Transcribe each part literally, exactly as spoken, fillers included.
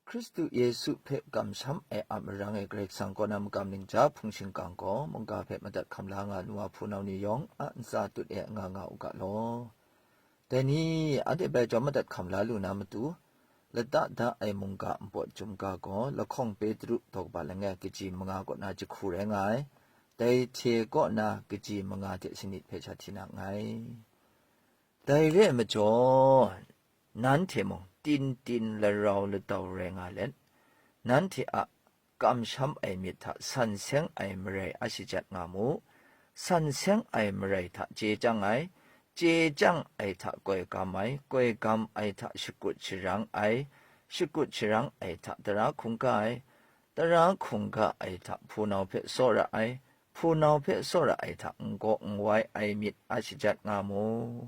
Hkristu Yesu hpe kamsham ai a marang e Karai Kasang kaw na makam ning ja hpung shingkang gaw mungga hpe madat hkam la nga nu a hpunau ni yawng a ntsa tut e nga nga u ga law. Dai ni, anhte bai jawm madat hkam la lu na matu, lata da ai mungga npawt chyum ga gaw lahkawng Petru daw kaba langai kaji manga kaw na jahku rai nga ai, dai hte kaw na kaji manga hte sanit hpe sha hti na nngai. Dai re ai majaw, nanhte mung tin tin larau ladau rai nga let, nanhte a kamsham ai myit hta san seng ai marai a shajat nga mu. San seng ai marai hta chye chyang ai, chye chyang ai hta koi gam ai, koi gam ai hta shakut sharang ai, shakut sharang ai hta tara hkungga ai, tara hkungga ai hta hpunau hpe tsawra ai, hpunau hpe tsawra ai hta n-gaw n-wai ai myit a shajat nga mu.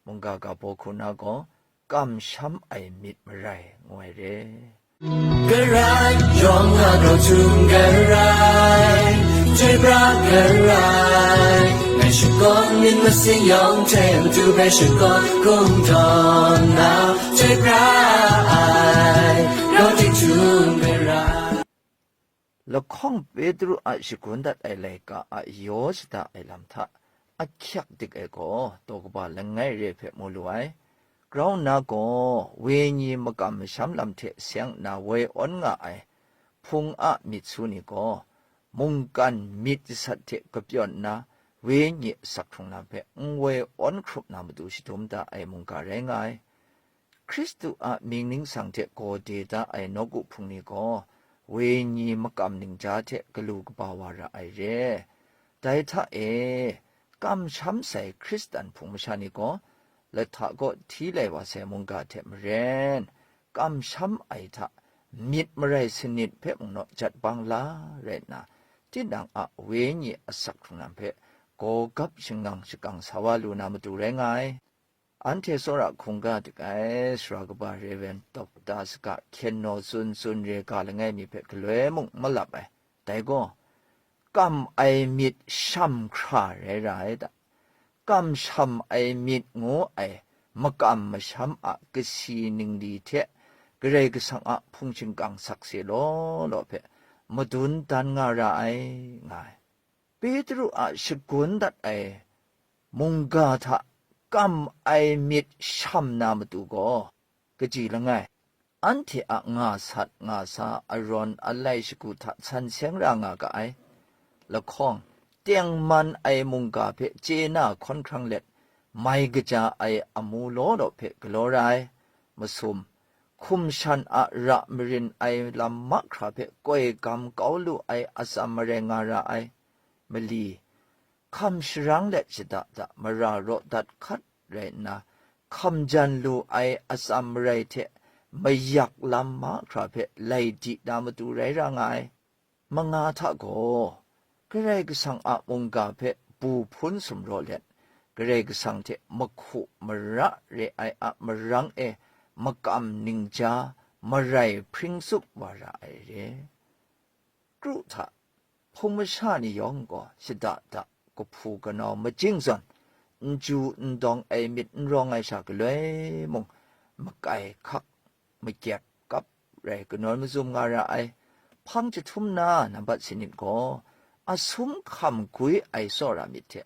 Mungga ga baw hku na gaw, kamsham ai myit marai ngu ai re. Karai yawng a grau htum karai, chyoi pra karai, ngai shakawn myit masin yawng hte matu hpe shakawn kungdawn na, chyoi pra ai, grau tik htum karai. Lahkawng Petru a shagun dat ai laika a yaw shada ai lam hta ahkyak dik ai gaw, daw kaba langai re hpe mu lu ai. Grau nna gaw, wenyi makam masham lam hte seng nna woi awn nga ai hpung a myit su ni gaw, mungkan myit jasat hte kapyawn nna, wenyi asak hkrung lam hpe n woi awn hkrup na matu shadum da ai mungga rai nga ai. Hkristu a mying ningsang hte gaw de da ai nawku hpung ni gaw, wenyi makam ningja hte galu kaba wa ra ai re. Dai hta e, kamsham sai Hkristan hpung masha ni gaw, lahta kaw hti lai wa sai mungga hte maren, kamsham ai hta myit marai sanit hpe mung naw jat bang la rai nna, tinang a wenyi asak hkrung lam hpe gawgap shangang shakang sa wa lu na matu rai nga ai. Anhte tsawra hkungga dik ai sara kaba Rev. Dokta Saga Hkyen Naw tsun tsun re ga langai mi hpe galoi mung malap ai. Dai gaw, kam ai myit sham hkra rai ra ai da. Kamsham ai myit ngu ai makam masham a kasi ningli hte Karai Kasang a hpung shingkang sakse law law hpe madun dan nga ra ai, nga ai. Petru a shagun dat ai mungga hta kam ai myit sham na matu gaw, kaji langai, anhte a nga sat nga sa arawn alai shagu hta san seng ra nga ga ai. Lahkawng, tengman ai mungga hpe chye na hkawn hkrang let, mai kaja ai amu law law hpe galaw ra ai. Masum, hkum shan a ra marin ai lam mahkra hpe koi gam kau lu ai atsam marai nga ra ai. Mali, hkam sharang let shada da mara raw dat hkat rai nna, hkam jan lu ai atsam marai hte mayak lam mahkra hpe lai di na matu rai ra nga ai. Manga hta gaw, Karai Kasang a mungga hpe bu hpun sumraw let, Karai Kasang hte mahku mara re ai a marang e makam ningja marai hpring tsup wa ra ai re. Kru hta, hpung masha ni yawng gaw shada da kahpu kanau majing zawn, n ju n dawng ai myit n rawng ai sha galoi mung, makai hkak, makyep kap rai kanawn mazum nga ra ai. Hpang jahtum na nambat sanit gaw, asum hkam gwi ai tsawra myit hte,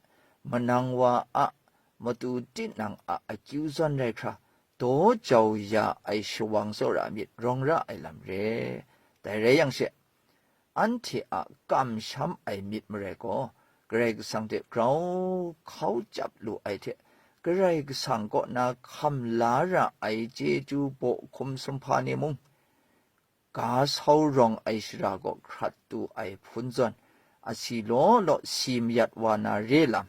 manang wa a matu tinang a akyu zawn rai hkra, daw jau ya ai shawang tsawra myit rawng ra ai lam re. Dai rai yang she, anhte a kamsham ai myit marai gaw, Karai Kasang hte grau hkau chyap lu ai hte, Karai Kasang kaw na hkam la ra ai chyeju baw hkum sumhpa ni mung, ga sau rawng ai shara gaw hkrat tu ai hpun zawn, asi law law si mayat wa na re lam,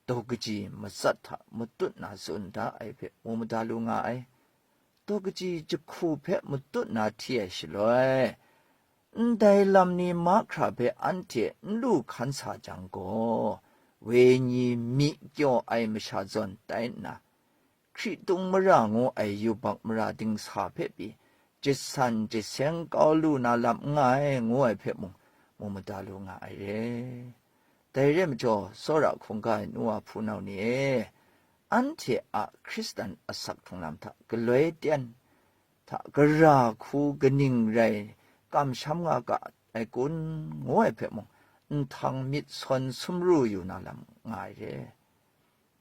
daw kaji matsat hta matut na tsun da ai hpe mu mada lu nga ai. Daw kaji jahku hpe matut na hti ai shaloi, ndai lam ni mahkra hpe anhte n lu hkan sa jang gaw, wenyi myi kyaw ai masha zawn tai nna, Hkritung mara ngu ai yubak mara dingsa hpe pyi, jasan jaseng kau lu na lam n nga ai, ngu ai hpe mung mu mada lu nga ai re. Dai re majaw, tsawra hkungga ai nu wa hpunau ni e, anhte a Hkristan asak hkrung lam hta galoi ten, hta gara hku kaning rai kamsham nga ga ai kun, ngu ai hpe mung, nhtang myit sawn sumru yu na lam nga ai re.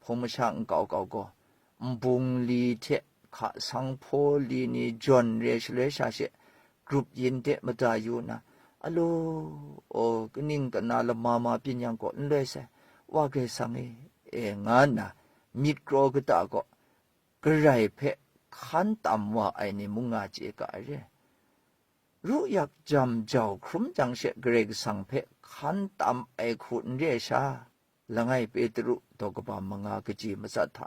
Hpung masha nkau kau gaw, nbung li hte hka sanghpaw li ni jawn re shaloi sha she, grup yin de mada yu nna, "Alo, o, kaning kana lama ma byin yang gaw n loi sai, Wa Karai Kasang e," e nga nna, myit kraw kata gaw garai hpe hkan tam wa ai ni mung nga chye ga ai re. Ru yak jam jau hkrum jang she Karai Kasang hpe hkan tam ai hku n re ai sha, langai Petru daw kaba manga kaji matsat hta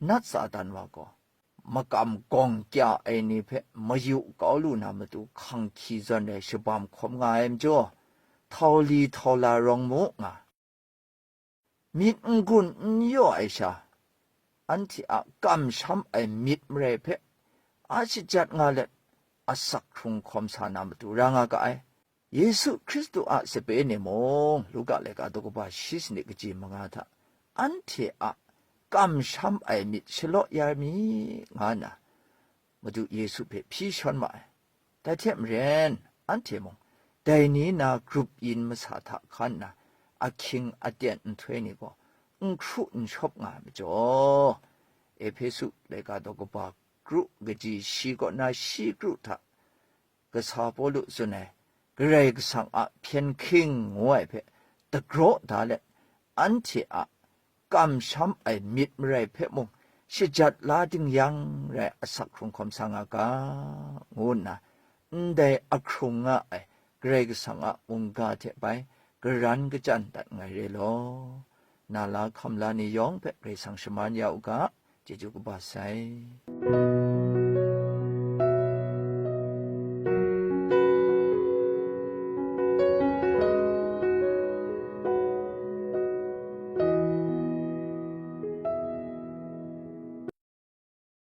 nat Satan wa gaw, makam gawng kya ai ni hpe mayu kau lu na matu hkang hki zawn ai shabam hkawm nga ai majaw, htau li htau la rawng mu nga, myit n-gun n yaw ai sha, anhte a kamsham ai myit marai hpe a shajat nga let, asak hkrung hkawm sa na matu ra nga ga ai. Yesu Hkristu a sape ni mung, Luka laika daw kaba shi sanit kaji manga hta, anhte a kamsham ai myit shalaw ya mi, nga nna, Madu Yesu hpe hpyi shawn ma ai. Dai hte maren, anhte mung, dai ni na grup yin masa hta hkan nna, ahkying aten nhtoi ni gaw n hkru n shawp nga ai majaw, Ehpesu laika daw kaba kru kaji shi kaw na shi kru hta, kasa Pawlu tsun ai, Karai Kasang a hpyen hking ngu ai hpe dagraw da let, anhte a kamsham ai myit marai hpe mung shajat la ding yang rai asak hkrung hkawm sa nga ga, ngu nna, ndai ahkrung nga ai Karai Kasang a mungga hte bai garan kachyan dat nngai re law. Na la hkam la ni yawng hpe Karai Kasang shaman ya u ga, chyeju kaba sai.